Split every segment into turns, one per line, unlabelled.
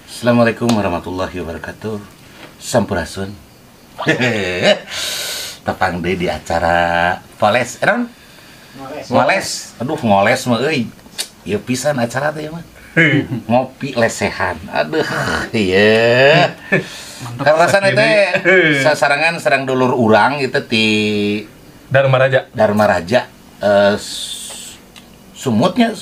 Assalamualaikum warahmatullahi wabarakatuh. Sampurasun. Tepang deui di acara Poles, Ron? Ngoles. Aduh, ngoles mah euy. Ieu pisan acara teh mah. Ngopi lesehan. Aduh, ieu. Karasana teh sasarangan sareng dulur urang itu ti
Dharma Raja.
Dharma Raja Sumutnya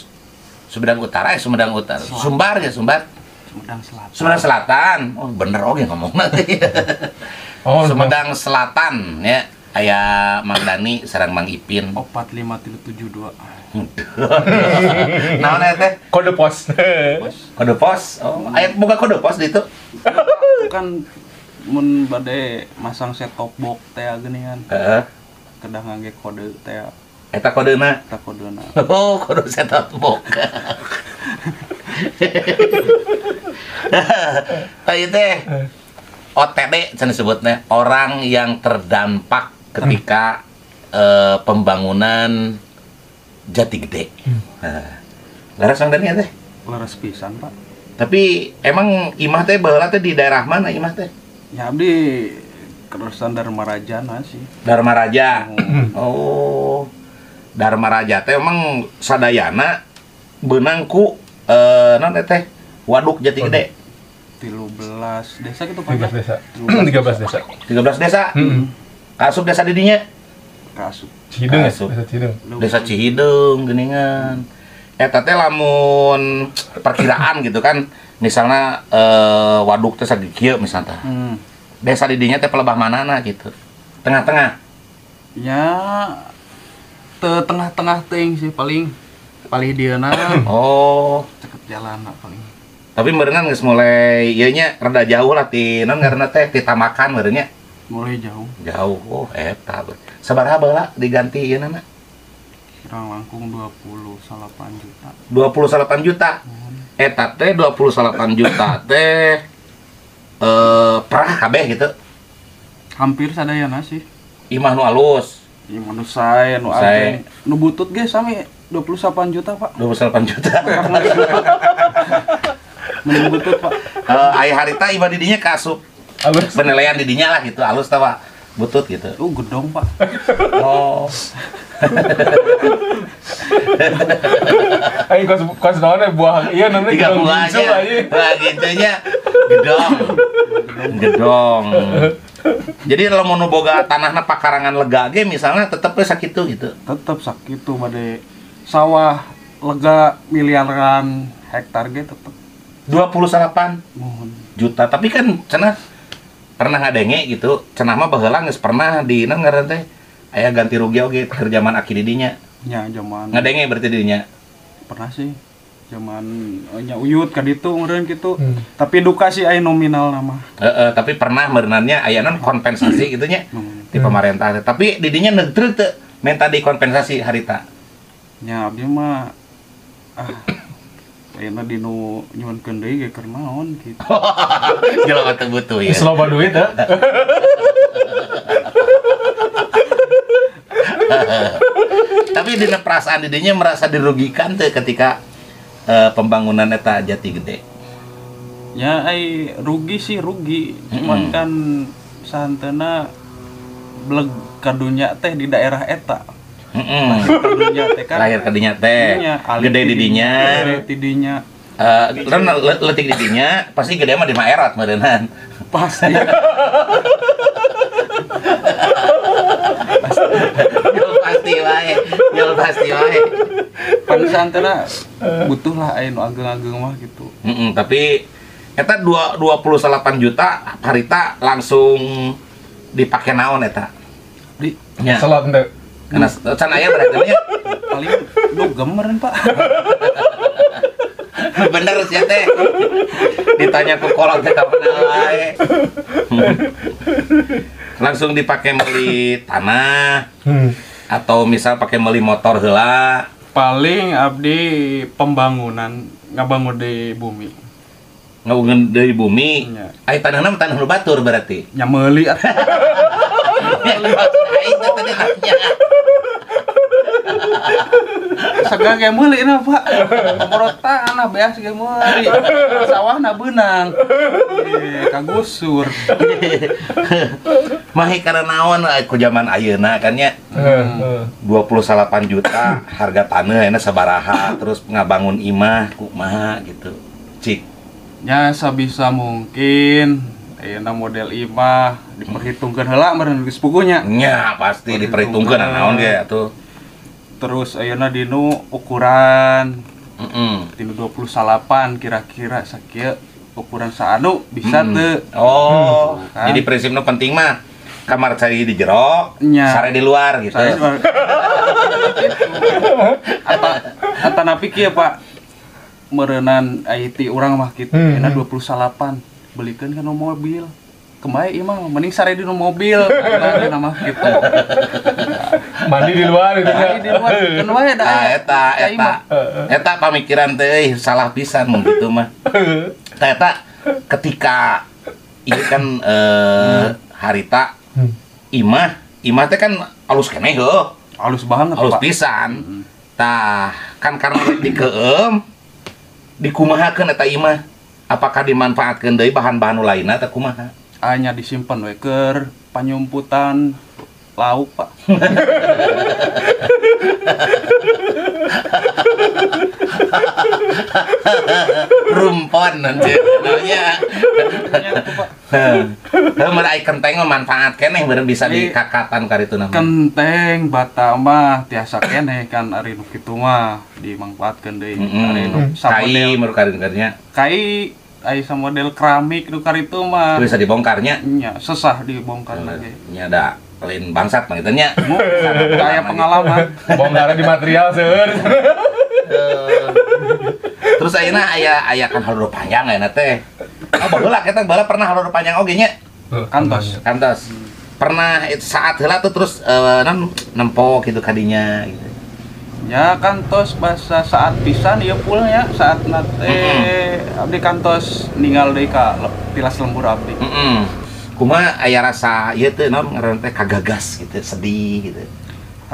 Sumedang Utara, ya Sumedang Utara. Sumbar ya, Sumbar.
Sumedang Selatan.
Sumedang Selatan. Oh, bener oge ngomongna. Oh, Sumedang Selatan ya. Aya Mang Dani sareng Mang Ipin.
4 5 3 7 2.
Naon eta teh?
Kode pos.
Kode pos. Oh, aya boga kode pos di itu.
Kan mun bade masang set top box teh geuningan. Heeh. Kedah ngangge kode teh.
Eta kodena.
Eta kodena.
Oh, kode set top box. Tadi teh OTD cenah disebutnya, orang yang terdampak ketika pembangunan Jati Gede. Nah, laras Mang Dani teh?
Laras pisan, Pak.
Tapi emang imah teh baheula teh di daerah mana imah teh?
Ya abdi kerusan Dharma Raja sih.
Dharma Raja. Oh. Dharma Raja teh emang sadayana beunang ku naon teh? Waduk Jati Gede.
13 desa gitu Pak.
13 desa. 13 desa.
13 desa. Kaasup desa didinya?
Kaasup.
Cihideung ya, desa Cihideung.
Desa Cihideung geuningan. Eta teh lamun perkiraan gitu kan, misalnya waduk teh sakieu misalnya. Desa didinya teh pelebah manana gitu. Tengah-tengah.
Ya te tengah-tengah teuing sih paling paling dieuna.
Oh,
ceket jalan paling.
Tapi meureunna geus mulai ieu nya rada jauh lah ti naon ngaranna teh ti Tamakan meureun nya.
Mulai jauh.
Jauh. Oh, eta. Sabaraha baheula diganti ieu na?
Kurang langkung 28 juta.
28 juta. Eta teh 28 juta teh perah kabeh gitu.
Hampir sadayana sih.
Imah nu alus.
Imah nu sae, nu ageng. Nu butut ge sami 28 juta, Pak.
28 juta.
Mending butut, Pak.
Aya harita imah di dinya kaasup.
Alus.
Penilaian di dinya lah gitu, alus tah, Pak. Butut gitu.
Oh, gedong, Pak.
Oh.
Aing kos naon buah ieu namanya gedong gincu aja.
Buah gincunya gedong. Gedong. Jadi kalau mau boga tanahna pakarangan lega ge misalnya tetep we sakitu gitu.
Tetep sakitu bade sawah lega miliaran hektar ge tetep
28 juta. Tapi kan cenah pernah ngadenge gitu, cenah mah baheula geus pernah di naon ngaran teh aya ganti rugi oge keur zaman aki didinya.
Nya zaman
ngadenge berarti didinya.
Pernah sih. Zaman nya uyut ka ditu meureun kitu. Tapi duka sih aya nominal nama.
Heeh, tapi pernah meureunannya aya naon kompensasi gitu nya di pemerintah. Tapi didinya neutreut teu minta dikompensasi harita.
Nya abdi mah ayeuna dinu nyuhunkeun deui ge keur naon kitu.
Jelema teu butuh ya.
Geus loba duit heuh.
Tapi dina perasaan didinya merasa dirugikan teh ketika pembangunan eta Jati Gede.
Ya ai rugi sih rugi, cuman kan sahanteuna bleg kadunya teh di daerah eta. Kadunya teh kan.
Lahir kadunya teh. Gede didinya.
Gede didinya.
Kan leutik didinya pasti gede mah di Maerat meureunnan.
Pasti.
Pasti wae. Jol pasti wae.
Pan sahanteuna butuh lah aya nu ageng-ageng mah gitu.
Tapi eta 28 juta harita langsung dipake naon eta?
Di
nya.
Selot henteu.
Karena can aya berarti nya.
Paling dugem meureun, Pak.
Bener sih teh. Ditanya ku kolot teh ka mana wae. Langsung dipakai beli tanah. Atau misal pakai beli motor heula.
Paling abdi pembangunan ngabangun di bumi.
Ngabangun di bumi. Ai tanahna tanah nu batur berarti.
Nya meuli atuh.
Aing teh tadi nanya.
Sega ge meuli na, Pak. Komoro tanah beas ge meuli. Sawahna beunang. Kagusur.
Mahi karena naon ku zaman ayeuna kan nya. 28 juta harga tanah ayeuna sabaraha terus ngabangun imah kumaha gitu. Cik.
Nya sabisa mungkin ayeuna model imah diperhitungkeun heula meureun geus puguhnya.
Nya pasti diperhitungkeun naon ge atuh.
Terus ayeuna dinu ukuran dinu 28 kira-kira sakieu ukuran saanu bisa teu.
Oh, kan? Jadi prinsipnya penting mah kamar cari di jero, sare di luar gitu.
Sare di luar. Atanapi kieu Pak, meureunan IT urang mah kitu ayeuna 28 belikeun kana mobil. Kembali imah mending sare di mobil kana mah kitu.
Mandi di luar gitu
nya. Mandi di luar keun wae da.
Eta eta pamikiran teh euy salah pisan mun kitu mah. Tah eta ketika ieu kan harita imah teh kan alus keneh heuh.
Alus banget
alus pisan. Tah kan karena rek dikeum dikumahakeun eta imah? Apakah dimanfaatkeun deui bahan-bahan nu lainna teh kumaha?
Hanya disimpan we keur panyumputan lauk, Pak.
Rumpon anjir namanya. Heuh mun ai kenteng mah manfaat keneh beureum bisa dikakatan karitu mah.
Kenteng bata mah tiasa keneh kan ari nu kitu mah dimangfaatkeun deui. Ari nu
kai meureun karinnya.
Kai ai model keramik nu karitu mah
bisa dibongkarnya.
Nya sesah dibongkar lagi.
Nya da lain bangsat mah kitu nya.
Kayak pengalaman.
Bongkarnya di material seueur.
Terus ayeuna aya kan halur panjang ayeuna teh. Oh baheula kita baheula pernah halur panjang oge nya.
Kantos.
Kantos. Pernah itu saat heula tuh terus nempo gitu kadinya gitu.
Ya kantos basa saat pisan ieu pulnya saat nate abdi kantos ninggal deui ka tilas lembur abdi.
Kumaha aya rasa ieu teh naon ngaranna teh kagagas gitu, sedih gitu.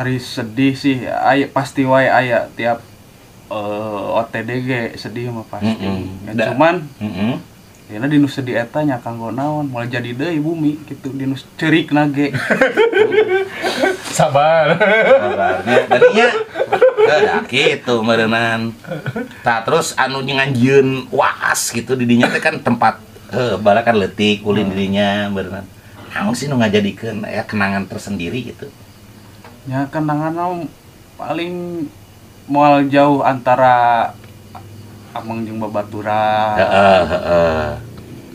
Hari sedih sih aya pasti wae aya tiap OTD ge sedih mah pasti. Ya, cuman Dina dinu sedih eta nya kanggo naon moal jadi deui bumi kitu dinu ceurik na ge.
Sabar.
Sabarnya dadinya da kitu meureunnan. Tah terus anu nganjieun waas gitu di dinya teh kan tempat bala kan leutik ulin di dinya meureunnan. Naon sih nu ngajadikeun aya kenangan tersendiri gitu.
Ya kenangan paling moal jauh antara ameng jeung babaturan.
Heeh.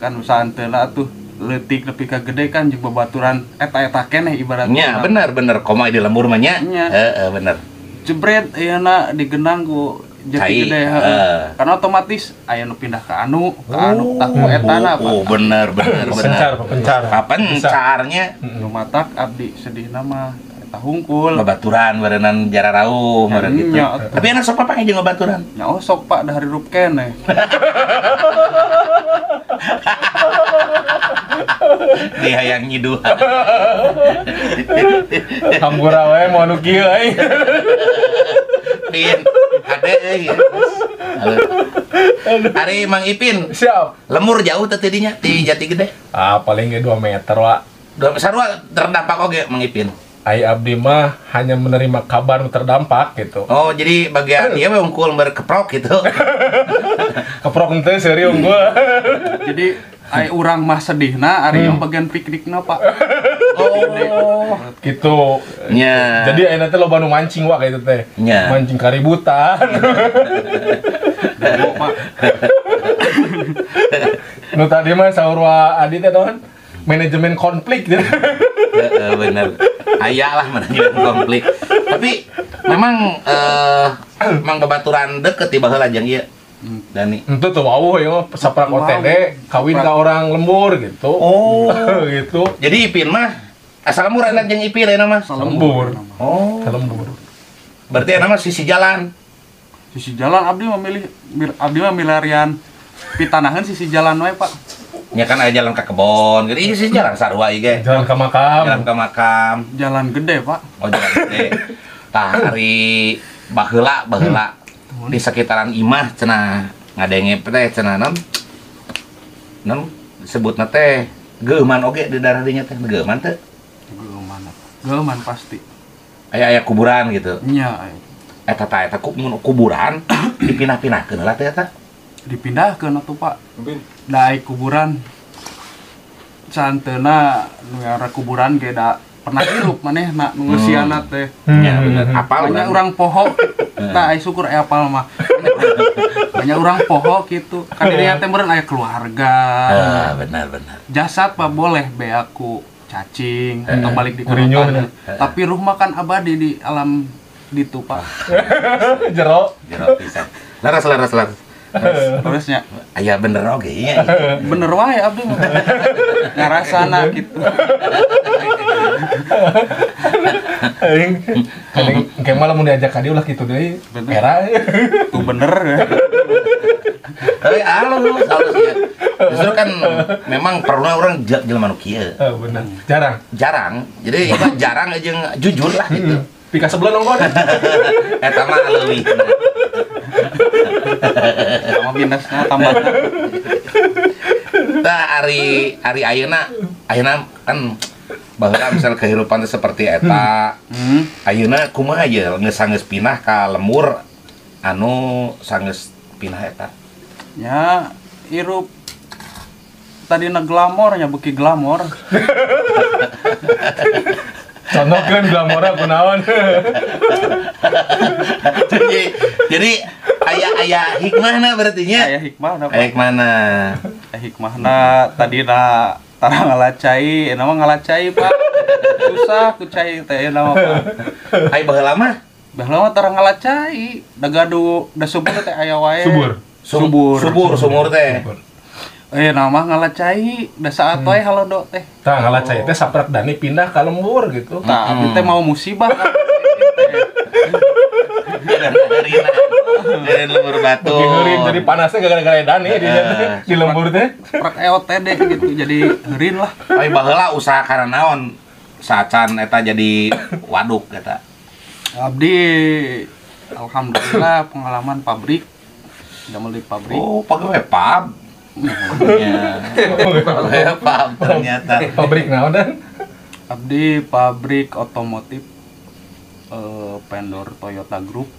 Kan saanteuna atuh leutik nepi ka gede kan jeung babaturan eta-eta keneh ibaratna.
Nya bener koma di lembur mah nya. Heeh bener.
Jebret ayeuna digenang ku jati gede heeh. Karena otomatis aya nu pindah ka anu, tah ku etana Pak.
Oh bener.
Papencar.
Papencarnya.
Nu matak abdi sedihna mah eta hungkul.
Babaturan berenang jararauh meureun gitu. Tapi anak sok papa jeung babaturan.
Nya oh sok Pak da hirup keneh.
Di hayang nyiduhan.
Hampura wae moal nu kieu euy.
Pin, ade euy. Ari Mang Ipin.
Siap.
Lemur jauh teh tidinya ti Jati Gede.
Ah paling ge 2 meter, Wak.
Sarua terdampak oge Mang Ipin.
Ai abdi mah hanya menerima kabar terdampak gitu.
Oh, jadi bagian dia unggul berkeprok gitu.
Keprok ente seuri unggul.
Jadi ai urang mah sedihna ari yang bagian piknikna, Pak.
Oh, gitu.
Nya.
Jadi ayeuna teh loba nu mancing wak kitu teh.
Nya.
Mancing kaributan.
Pak.
Nu tadi mah saur wa Adi teh naon? Manajemen konflik gitu.
Bener. Aya lah manajemen konflik. Tapi memang memang babaturan deket ti baheula jeung ieu. Dani.
Itu tuh wawuh ya mah saprak OTD kawin ka orang lembur gitu.
Oh,
gitu.
Jadi Ipin mah asal lembur anak jeung Ipin ayeuna mah.
Lembur.
Oh,
lembur.
Berarti ayeuna mah sisi jalan.
Sisi jalan abdi mah milih abdi mah milarian pitanaheun sisi jalan wae, Pak.
Ya kan ada jalan ke kebon, gitu. Ini sih jalan sarua ieu ge.
Jalan ke makam.
Jalan ke makam.
Jalan gede, Pak.
Oh, jalan gede. Tah ari Baheula di sekitaran imah cenah ngadenge teh cenah non disebutna teh geuman oge di daerah dinya teh geuman teh.
Geuman pasti.
Aya kuburan gitu.
Nya aya.
Eta tah eta kuburan dipindah-pindahkeun lah teh eta.
Dipindahkeun atuh Pak. Da ai kuburan santeuna nu era kuburan ge da pernah hirup manehna nu ngeusiana teh.
Nya bener. Apal
banyak urang poho. Tah ai syukur aya apal mah. Banyak urang poho kitu. Kan dirinya teh meureun aya keluarga.
Heeh, benar.
Jasad Pak boleh beaku cacing atau balik di kerutan. Tapi ruh mah kan abadi di alam ditu Pak.
Jero
pisan. Laras.
Terusnya
aya bener oge nya.
Bener wae abdi mah. Ngarasana kitu.
Aing engke mah lamun diajak ka dieu ulah kitu deui. Era.
Tuh bener.
Tapi alus ya. Justru kan memang perlu orang jelema nu kieu.
Heeh, bener. Jarang.
Jadi ieu jarang jeung jujur lah gitu.
Pika sebelah nongkon.
Eta mah leuwih.
Sama minusnya tambah.
Tah ari ayeuna kan baheula misal kehidupan teh seperti eta. Ayeuna kumaha ye geus sanggeus pindah ka lembur anu sanggeus pindah eta.
Ya hirup tadina glamor nya beuki glamor.
Contohkeun glamorna kunaon.
Jadi aya hikmahna berarti nya.
Aya hikmahna.
Aya hikmahna.
Hikmahna tadina tara ngalacai, eta mah ngalacai Pak. Susah ku cai teh eta mah Pak.
Ai baheula mah?
Baheula mah tara ngalacai, da gaduh da subur teh aya wae.
Subur sumur teh.
Nama ngalacai, da saat wae halodo teh.
Tah ngalacai teh saprak Dani pindah ka lembur gitu.
Tah abdi teh mau musibah.
Dari lembur batu.
Heurin jadi panasnya gara-gara Dani di lembur teh.
Saprak EOTD gitu jadi heurin lah.
Ai baheula usaha karena naon? Sacan eta jadi waduk eta.
Abdi alhamdulillah pengalaman pabrik. Damel di pabrik.
Oh, pegawai pub. Ya, pub ternyata.
Pabrik naon dan?
Abdi pabrik otomotif vendor Toyota Group.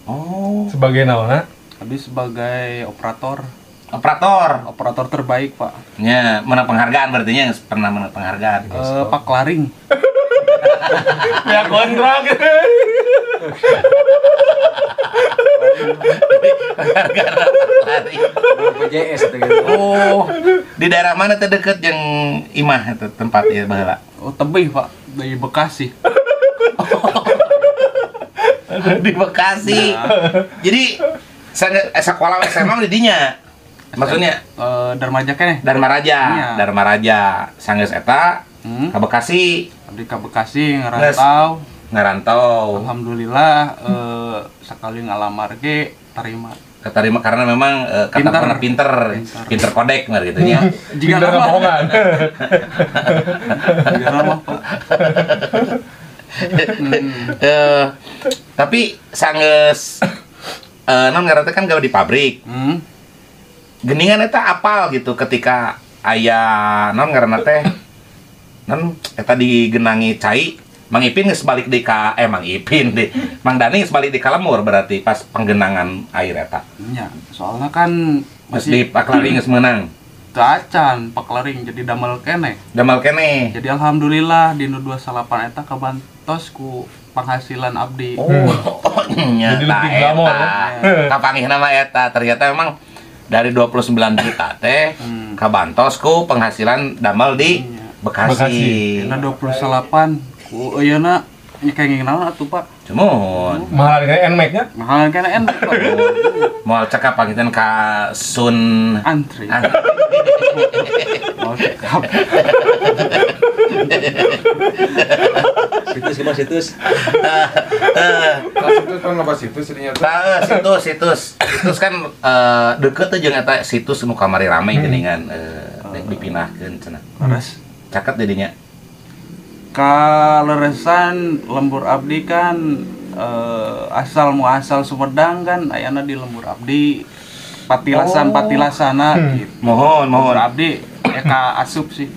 Oh.
Sebagai naonna?
Abdi sebagai operator.
Operator
terbaik, Pak.
Ya, menang penghargaan berarti nya pernah menang penghargaan.
Pak Laring.
Ya kontrak.
Penghargaan Pak.
BPJS itu gitu.
Oh, di daerah mana teh deket jeung imah eta tempat ieu baheula?
Oh, tebih, Pak, dari Bekasi.
Di Bekasi.
Nah.
Jadi sekolah SMA di dinya. Maksudnya
Darmaraja keneh.
Darmaraja.
Iya.
Darmaraja sanggeus eta ka Bekasi.
Abdi ka Bekasi ngarantau.
Ngarantau.
Alhamdulillah sekali ngalamar ge tarima.
Keterima karena memang kata pinter kodek mah gitu nya.
Jika kebohongan.
Jika mah Pak.
Tapi sanggeus non ngaran teh kan gawe di pabrik. Geningan eta apal gitu ketika aya non ngaranna teh non eta digenangi cai Mang Ipin geus balik di ka Mang Ipin deh. Mang Dani geus balik di ka lembur berarti pas penggenangan air eta.
Nya, soalnya kan
masih di Paklaring geus meunang.
Teu acan Paklaring jadi damel keneh.
Damel keneh.
Jadi alhamdulillah di nu 28 eta kabantos ku penghasilan abdi.
Oh, nya.
Jadi lebih glamor.
Kapanggihna mah eta ternyata memang dari 29 juta teh kabantos ku penghasilan damel di Bekasi.
Dina 28 ku ayeuna nya kenging naon atuh Pak.
Cumun.
Mahal kana NMAX nya?
Mahal kana NMAX Pak.
Moal cekap pangitan ka Sun
Antri. Moal cekap.
Situs gimana situs?
Situs kan loba situs jadinya tuh.
Tah situs. Situs kan deket teh jeung eta situs nu kamari rame geuningan dipindahkeun cenah.
Leres.
Caket jadinya.
Kaleresan lembur abdi kan Asal muasal Sumedang kan ayana di lembur abdi patilasan patilasana gitu.
Mohon mohon.
Lembur abdi ya ka asup sih.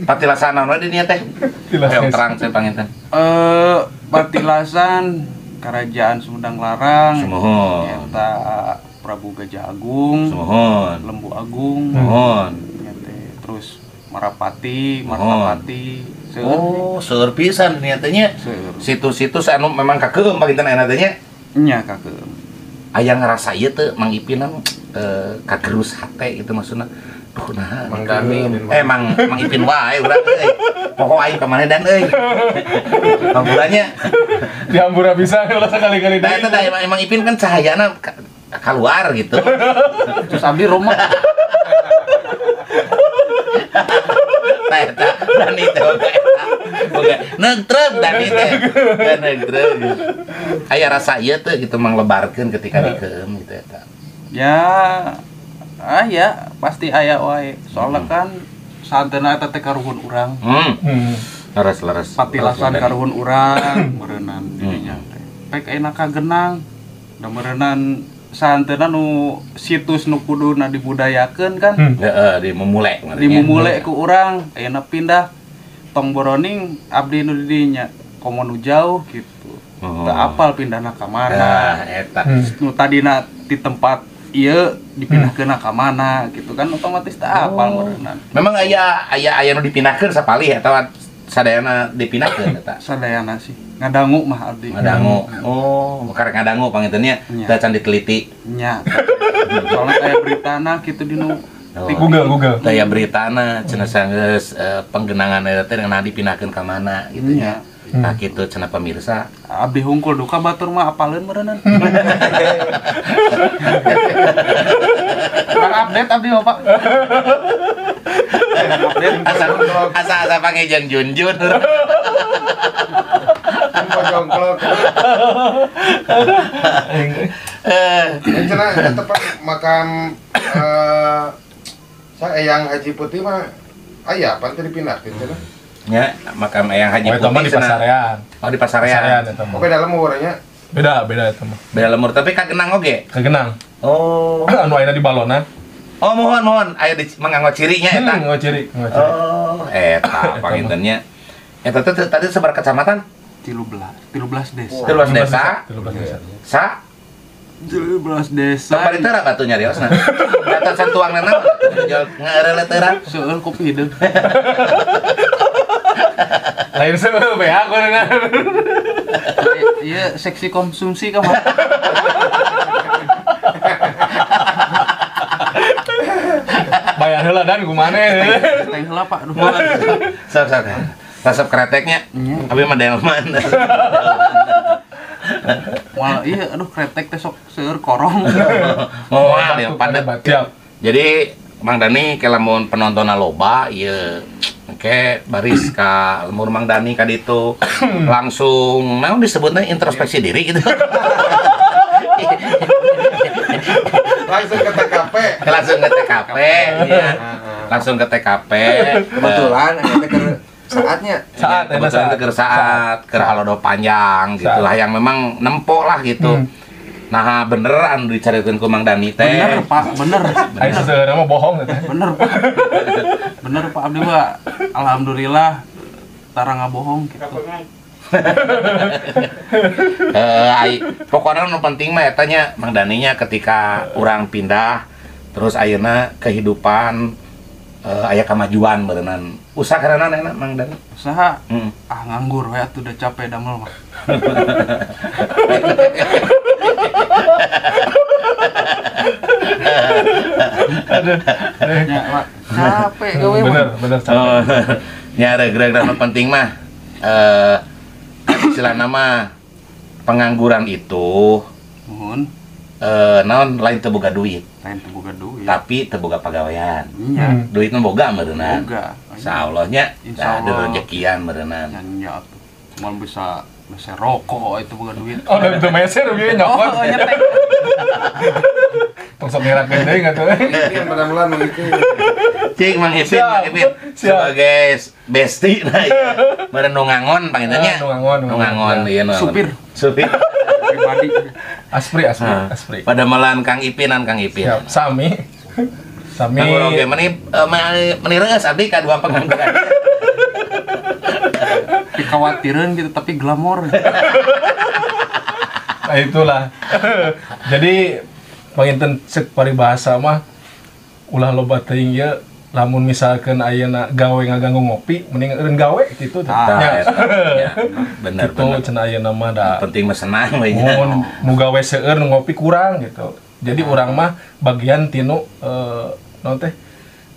Patilasan naon di dieu teh? Ayo terang saya panginten.
Patilasan Kerajaan Sumedang Larang.
Sumuhun.
Eta Prabu Gajah Agung.
Sumuhun.
Lembu Agung.
Muhun.
Terus Marapati, Martapati.
Oh, seueur pisan nya teh nya. Situs-situs anu memang kakeum panginten aya teh nya.
Nya kakeum.
Aya ngarasa ieu teh Mang Ipin kagerus hate gitu maksudna. Duh nah,
Mang Dani,
Mang Mang Ipin wae urang euy. Pokok aing ka maneh dan euy. Hamburannya
dihambura bisa ulah sekali-kali
deui. Nah, eta emang Ipin kan cahayana keluar gitu.
Terus abdi rumah.
Nah, eta Dani teh boga eta. Boga neugtreg Dani teh. Neugtreg. Aya rasa ieu teh gitu manglebarkeun ketika dikeum gitu eta.
Ya ya pasti aya wae. Soalnya kan saantena eta teh karuhun urang.
Leres-leres.
Patilasan karuhun urang meureunnan dirinya teh. Pek ayeuna kagenang da meureunnan saantena nu situs nu kuduna dibudayakeun kan.
Heeh, dimumule
dimumule ku urang, ayeuna pindah tong boroning abdi nu di dinya komo nu jauh gitu. Teu apal pindahna ka mana.
Nah, eta.
Nu tadina di tempat ieu dipindahkeun ka mana gitu kan otomatis teu apal meureunnan.
Memang aya aya nu dipindahkeun sapalih atawa sadayana dipindahkeun eta?
Sadayana sih. Ngadangu mah abdi.
Ngadangu. Oh, karek ngadangu panginten nya teu can diteliti.
Nya. Soalnya aya beritana kitu di nu
Google.
Teu aya beritana cenah sanggeus penggenangan eta teh ngeunah dipindahkeun ka mana gitu nya. Nah kitu cenah pemirsa.
Abdi hungkul duka batur mah apaleun meureunnan. Kurang update abdi mah, Pak.
Asa pangejang Junjun.
Jongklok. Cenah eta makam saya Eyang Haji Putih mah aya pan teh dipindahkeun cenah.
Nya makam Eyang Haji Putih
di Pasarean.
Oh di Pasarean.
Oh beda lemurnya.
Beda eta mah.
Beda lemur tapi kagenang oge.
Kagenang.
Oh.
Anu ayeuna di balonan.
Oh mohon aya di manganggo cirinya eta.
Nganggo ciri,
Oh, eta pangintennya. Eta teh tadi sebar kecamatan?
13 desa.
13 desa.
13 desa.
Sa
13 desa.
Tong bari teu batu nyariosna. Data santuangna naon? Ngareule teu.
Seueur kopi hideung.
Lain seueur beak beunang.
Iya, seksi konsumsi kamu.
Bayar heula dan kumaha.
Teh heula Pak.
Sok sok. Resep kreteknya. Abi mah delman.
Wah, iya aduh kretek teh sok seueur korong.
Moal ya padet. Jadi Mang Dani ke lamun penontonna loba ieu engke baris ka lemur Mang Dani ka ditu langsung naon disebutna introspeksi diri gitu.
Langsung ke TKP.
Langsung ke TKP ya. Langsung ke TKP.
Kebetulan eta keur saatnya.
Saat
kebetulan keur saat keur halodo panjang gitulah yang memang nempok lah gitu. Nah, bener anu dicaritakeun ku Mang Dani teh.
Bener, Pak, bener.
Ayo seseureuh mah bohong teh.
Bener, Pak. Bener, Pak abdi mah alhamdulillah tara ngabohong gitu.
Pokoknya nu penting mah eta nya Mang Daninya ketika urang pindah terus ayeuna kehidupan aya kamajuan beureunan. Usaha karena enak Mang Dani?
Usaha? Ah nganggur we atuh udah capek damel mah.
Aduh.
Ya, Pak. Capek gawe mah.
Bener, bener capek.
Nya regreg nu penting mah istilah nama pengangguran itu
mohon
naon lain teu boga duit.
Lain teu boga duit.
Tapi teu boga pagawean.
Iya.
Duit mah boga meureunnan.
Boga.
Insyaallah nya
insyaallah
ada rezekian meureunnan.
Nya atuh. Moal bisa meser rokok itu boga duit.
Oh, udah meser ieu nyokot.
Oh, nyetek.
Tong sok ngerakeun deui ngatuh.
Ini penamulan Mang Ipin.
Cing Mang Ipin, Mang Ipin sebagai bestie nah ieu. Meureun nu ngangon panginten nya.
Nu ngangon.
Nu ngangon ieu nu.
Supir.
Supir.
Padi.
Aspri.
Pada melan Kang Ipinan Kang Ipin.
Siap, sami. Sami.
Kang oge meni meni reueus abdi ka dua pengangguran.
Dikhawatirin gitu tapi glamor.
Nah, itulah. Jadi panginten cek paribahasa mah ulah loba teuing ye lamun misalkan ayeuna gawe ngaganggu ngopi mending eureun gawe gitu
tah. Bener
gitu cenah ayeuna mah da
penting mah senang we nya.
Mun nu gawe seueur nu ngopi kurang gitu. Jadi urang mah bagian tinu naon teh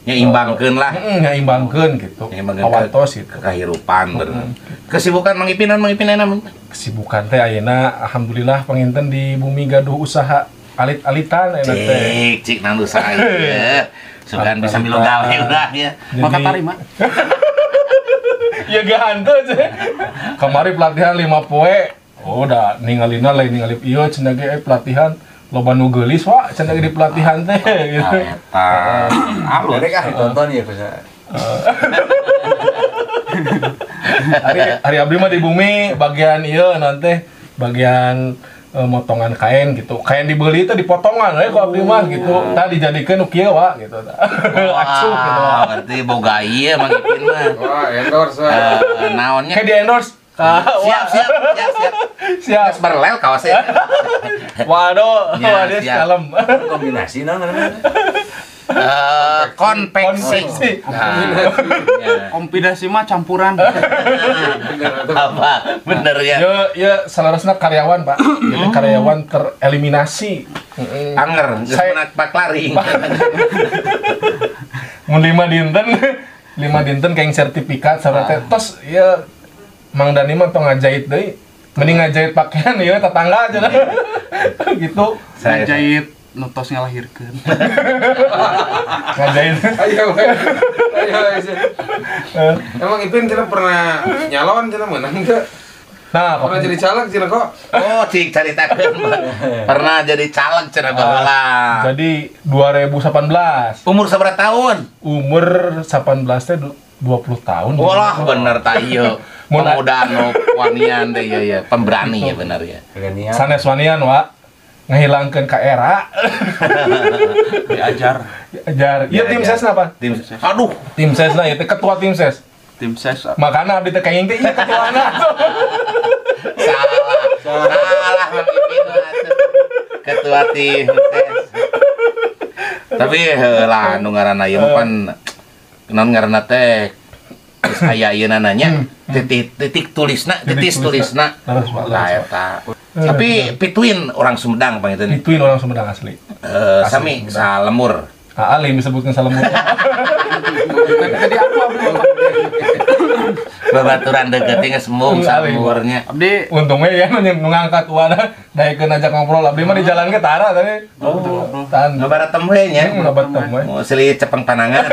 nyaimbangkeun lah.
Nyaimbangkeun gitu. Kawantos gitu.
Kahirupan bener. Kesibukan Mang Ipin ayeuna?
Kesibukan teh ayeuna alhamdulillah panginten di bumi gaduh usaha alit-alitan ayeuna teh.
Cik nang usaha ieu. Sugan bisa milu gawe udah ya.
Maka tarima.
Ya gak hantu sih. Kamari pelatihan 5 poe. Oh da ningalina lain ningali ieu cenah ge pelatihan loba nu geulis wa cenah ge di pelatihan teh gitu.
Eta. Alus.
Rek ah ditonton ya kusa.
Hari abdi mah di bumi bagian ieu nanti bagian motongan kain gitu. Kain dibeli itu dipotongan we ku abdi mah gitu. Tah dijadikeun nu kieu wa gitu. Acuh gitu.
Berarti boga ieu Mang Ipin mah.
Wah, endorse.
Naonnya?
Kayak di endorse.
Siap. Siap. Berlel kaosnya.
Waduh, waduh kalem.
Kombinasi naon namanya?
Konveksi.
Kombinasi mah campuran.
Apa? Bener ya.
Ya, salarasna karyawan, Pak. Jadi karyawan tereliminasi.
Anger, geus menak Pak Lari.
Mun 5 dinten kayak sertifikat sarua teh tos ya Mang Dani mah tong ngajahit deui. Mending ngajahit pakaian ieu tetangga aja. Gitu.
Ngajahit nu tos ngalahirkeun.
Ngajahit.
Ayo. Emang Ipin cenah pernah nyalon cenah meunang teu?
Nah,
pernah jadi caleg cenah kok.
Oh, cik caritakeun. Pernah jadi caleg cenah baheula.
Jadi 2018.
Umur sabaraha tahun?
Umur 18 teh 20 tahun.
Walah bener ta ieu. Pemuda anu wanian teh ieu ya, pemberani ya bener ya.
Sanes wanian wa ngahilangkeun ka era.
Diajar.
Diajar. Ieu tim sesna apa?
Tim ses. Aduh,
tim sesna ieu teh ketua tim ses.
Tim ses.
Makana abdi teh kaing teh ieu ketuana.
Salah Mang Ipin ketua tim ses. Tapi heula nu ngaranna ieu mah pan naon ngaranna teh geus aya ieu nanya titik tulisna titis tulisna. Nah eta. Tapi pituin orang Sumedang panginten.
Pituin orang Sumedang asli.
Sami salemur.
Alim disebutkan salemur.
Jadi aku abdi.
Babaturan deukeut geus embung salemurnya.
Abdi
untungnya ya nu ngangkat wana daekeun ajak ngobrol abdi mah di jalan ke tara tadi.
Oh,
tahan.
Ngabaratem we nya.
Ngabaratem we.
Mau silih cepeng panangan.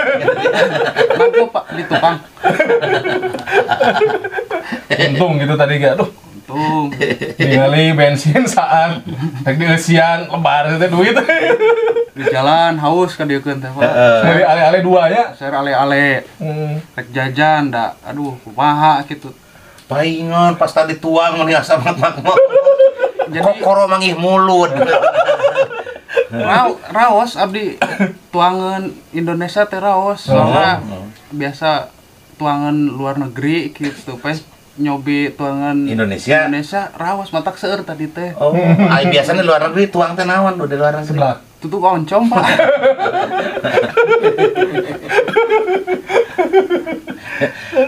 Mampu Pak di tukang.
Untung gitu tadi gak aduh.
Untung.
Ningali bensin saat rek dieusian lebar teh duit.
Di jalan haus ka dieukeun teh Pak.
Dari ale-ale dua ya.
Saya ale-ale. Rek jajan da aduh kumaha kitu.
Paingan pas tadi tuang mun asa mak-mak.
Jadi
kokoro mangih mulut.
Raos abdi tuangan Indonesia teh raos. Soalnya biasa tuangan luar negeri gitu pas nyobi tuangan
Indonesia
raos matak seueur tadi teh.
Oh, ai biasanya luar negeri tuang teh naon udah luar negeri.
Sebelah.
Tutup oncom, Pak.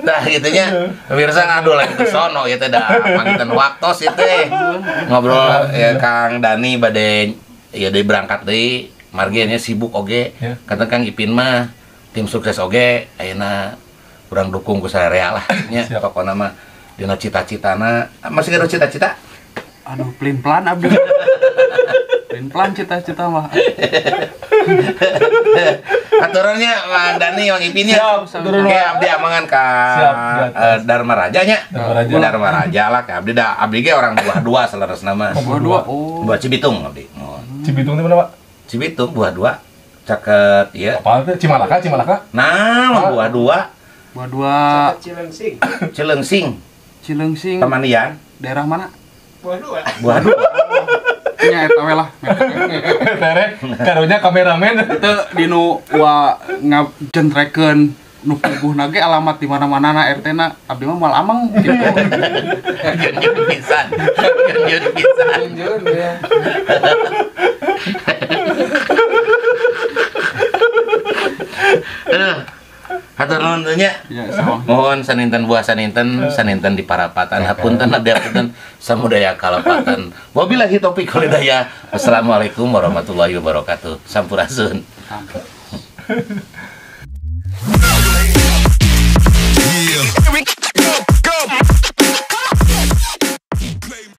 Nah, gitunya pemirsa ngadu lagi ke sono ieu teh da panginten waktos ieu teh. Ngobrol ya Kang Dani bade ya deui berangkat deui margi nya sibuk oge. Kata Kang Ipin mah tim sukses oge ayeuna urang dukung ku sararea lah nya pokona mah dina cita-citana masih ada cita-cita?
Aduh, pelin-pelan abdi. Pelin-pelan cita-cita mah.
Aturannya Mang Dani, Mang Ipin ya. Oke, abdi amangan ka Dharma Raja nya. Dharma Raja lah ka abdi da abdi ge orang buah dua saleresna mah.
Buah dua. Oh.
Buah Cibitung abdi.
Cibitung teh mana, Pak?
Cibitung buah dua. Caket ieu.
Apa teh? Cimalaka, Cimalaka.
Nah, buah dua.
Buah dua.
Cileungsing.
Cileungsing.
Cileungsing.
Pamanian.
Daerah mana?
Buah dua.
Buah dua.
Nya eta we lah.
Tere karunya kameramen.
Teu dinu wa ngajentrekeun nu puguhna ge alamat di mana-mana na RT na abdi mah moal ameng gitu.
Jun pisan. Jun pisan.
Jun ya.
Aduh. Hatur nuhun teh nya.
Ya, sama.
Mohon saninten buah saninten, saninten di parapatan, hapunten abdi hapunten samudaya kalepatan. Wabillahi taufiq wal hidayah. Wassalamualaikum warahmatullahi wabarakatuh. Sampurasun.
Sampurasun.